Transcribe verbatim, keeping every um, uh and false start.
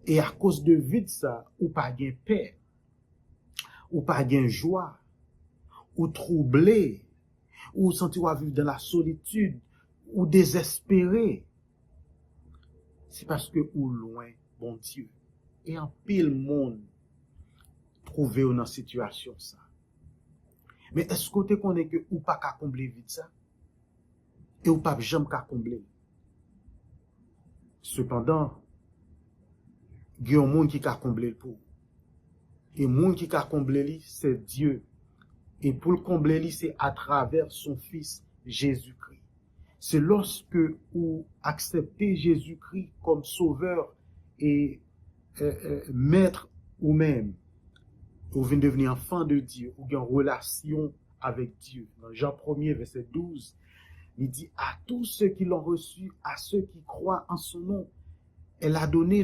E akoz de vid sa, ou pa gen pè, ou pa gen jwa, ou twouble, ou santi w ap viv dan la solitid, ou dezespere, se paske ou lwen Bondye. E anpil moun twouve yo nan sitiyasyon sa. Men èske w te konnen ke ou pa ka konble vid sa? E ou p ap janm ka konble l. Sepandan, gen yon moun ki ka konble l pou ou. E moun ki ka konble li, se Dye. E pou l konble li, se atravè son Fis, Jezikri. Se lòske ou aksepte Jezikri kòm Sovè e, e, e Mèt ou menm, ou vin devni enfant de Dieu, ou gen relasyon avèk Dye. Nan Jan premye, vèsè douz, li di, à tous ceux qui l'ont reçu, à ceux qui croient en son nom, elle a donné